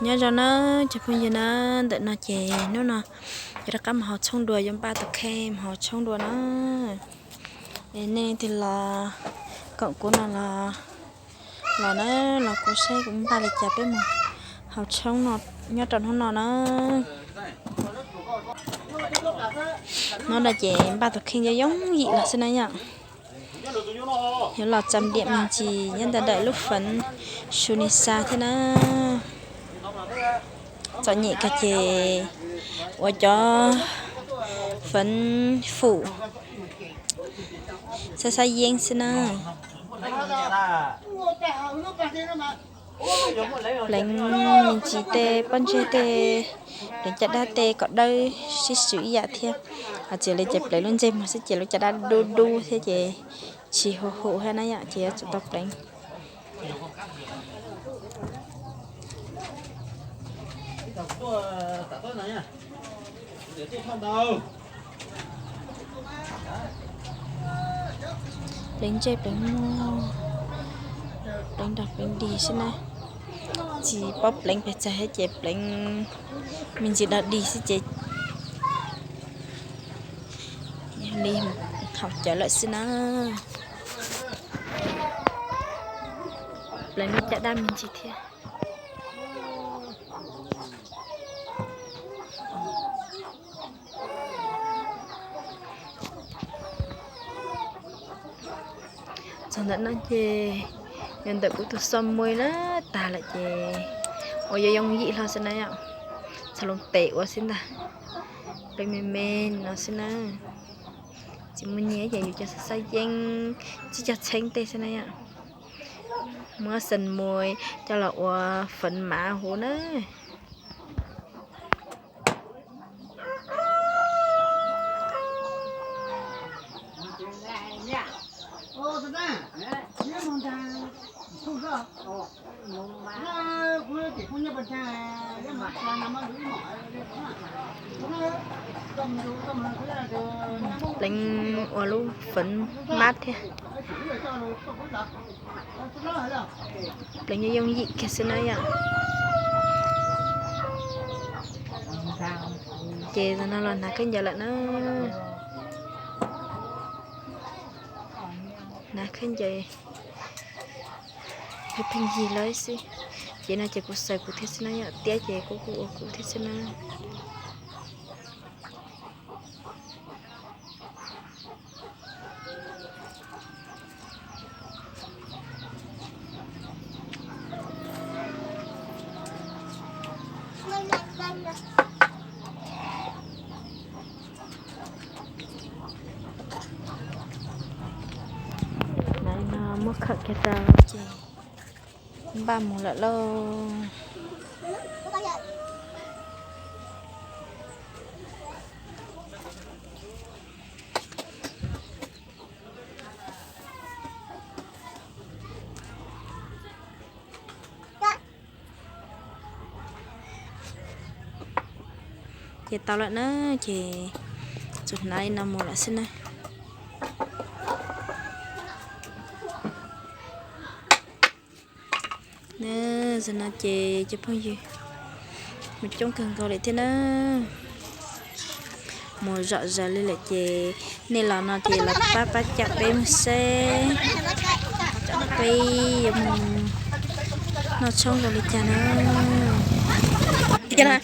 Nyob zoo na cov phooj ywg na, ntawm no ces hnub no yuav rov qab mus haus tshoob dua, yuav npaj tus kheej mus haus tshoob dua na. Es nej leej twg los koom kuv no los, los na, los kuv saib kuv npaj li cas peb mus haus tshoob no nyob rau hnub no na. Hnub no ces npaj tus kheej yooj yooj yim los xwb na yom. Yuav los txam diam me ntsis nyob ntawm lub feev su ni xa thiab na. Txom nyem kawg ces ua cov feev fum xab xab yeeb xwb na. Pleev me ntsis tej pob ntseg tej, pleev caj dab tej kom dawb sib swm ib yam thiab. Ho txiv li ces pleev lub ntsej muag xwb ces lub caj dab dub dub thiab ces tsis huv huv thiab na yom, ces yuav tsum tau pleev. Pleev ntsej pleev muag, pleev dog pleev dig xwb na. Tsis paub pleev pes tsawg thiab ces pleev me ntsis dog dig xwb ces yog li haus cawv lawm xwb na. Pleev lub caj dab me ntsis thiab. Txog ntawm no ces yog ntawm kuv tus xoj muag na, tag lawm ces ua yooj yooj yim hlo xwb na yom. Txhos loo tes ua xwb ntag, pleev me me no xwb na. Tsis muaj nyiaj ces yus cov xab xab yeeb, tib cov txheeb tej xwb na yom. Muab xeem muas coj los ua feev mav huv na. Pleev ua lub feev mab thiab. Pleev yooj yooj yim kiag xwb na yom. Ces zaum no los hnav khaub ncaws lawm na. Hnav khaub ncaws pheej yig lawm xwb. Ces no ces kuv xaws kuv thiab xwb na yom, tiab ces kuv kuj ua kuv thiab xwb na. Hnub no muab khawm kiag rau ces npaj mus lawm lauj. Ces tau lawm na, ces tsuas hnav li no mus lawm xwb na. Zaum no ces cov phooj ywg mus coob kawg nkaus li thiab na. Mus zom zaws li lawm ces nej los no ces los pab pab cawm peb mus seb peb yuav mus noj tshoob zoo li cas na.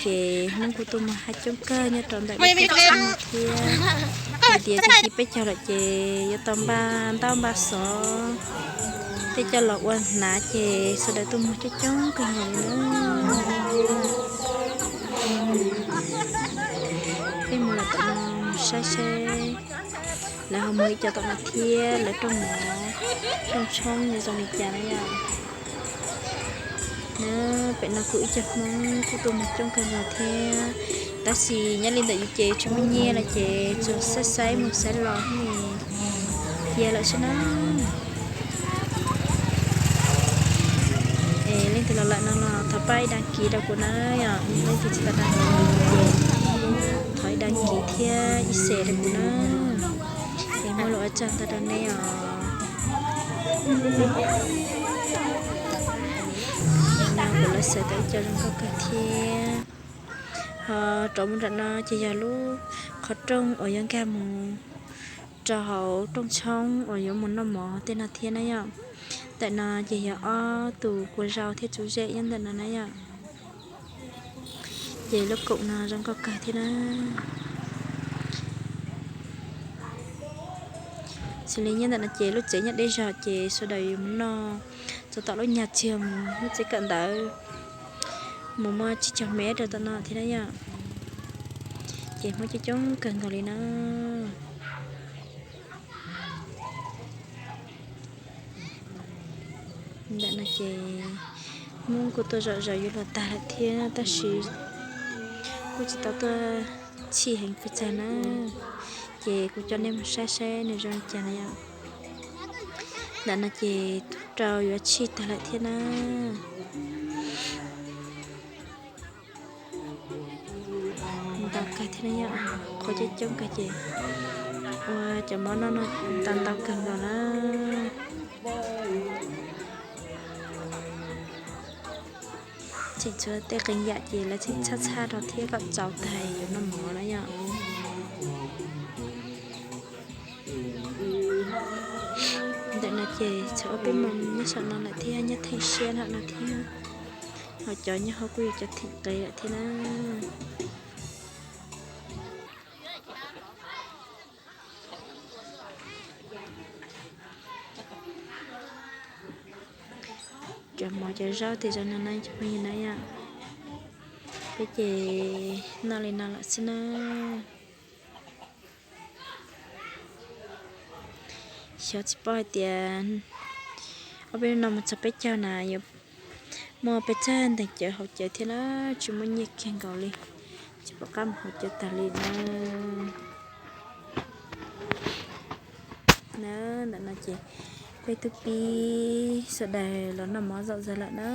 Ces Hmoob kuj tuaj mus haus coob kawg nyob rau ntawm lub teb chaws no thiab. Hais tias twb ci peb caug lawm ces yuav tau npaj ntaub npaj xov tej coj los ua hnav ces sawv daws tuaj mus coob coob kawg nkaus li na. Peb mus lawm tom no mus saib seb lawv ho muag ib co tom no thiab lawv rooj mov rooj tshoob zoo li cas na yom. Na, pem no kuj ib co Hmoob kuj tuaj mus coob kawg nkaus thiab, tab sis nyob li ntawm yus ces tsis muaj nyiaj lawm ces tsuas xaib xaib mus xaib los thiab cia lawm xwb na. Es leej twg los lawm no los thov pab ib dag kiv rau kuv na yom, leej twg tsis tau dag kiv ces thov ib dag kiv thiab ib xes rau kuv na. Es muaj lus ua tsaug ntau rau nej os. Kuv los Xav tau ib co zoo nkauj kawg thiab. Ho rov mus nram no ces yog lub qhov rooj uas yuav nkag mus rau hauv rooj tshoob uas yuav mus noj mov tej no thiab na yom. Ntawm no ces yog ob tus kua zau thiab tsuv zeb nyob ntawm no na yom. Ces lub koom no zoo nkauj kawg thiab na. Xws li nyob ntawm no ces lub tsev nyob deb zog ces sawv daws yuav mus noj txog tom lub nyag txiag mus lub tsev kawm ntawv, mus muaj tsib caug mev rau tom no thiab na yom. Ces Hmoob coob coob kawg nkaus li na. Ntawm no ces Hmoob kuj tuaj zom zaws yuav luag tag lawm thiab tab sis kuj tsis tau tuaj tshij heev pes tsawg na. Ces kuv coj nej mus saib saib nws zoo li cas na yom. Ntawm no ces tub rau yuav tshij tag lawm thiab na. Ntau kawg thiab na yom, qhov coob coob kawg ces ua cov mov noj no ntau ntau kawg nkaus na. Tseem tshuav tej qee yam ces lawv tseem txhaj txhaj rau thiab kom txaus tag yuav noj mov na yom. Ntawm no ces txhua ob peb moos nyob saum no lawm thiab, nyob theej siab lawm no thiab. Ho cov nyob hauv kuj yog cov theem qe lawm thiab na. Cov mov cov zaub tej zaum no na cov phooj ywg na yom, peb ces noj li no lawm xwb na. Xyov tsis paub hais tias ob peb hnub no mus txog peb caug na yuav muaj pes tsawg nteeg cawv haus cawv thiab na, tsis muaj nyiaj kiag nkaus li, tsis pom qab mus haus cawv tag li na. Na, ntawm no ces peb tub pib sawv daws los noj mov zom zaws lawm na.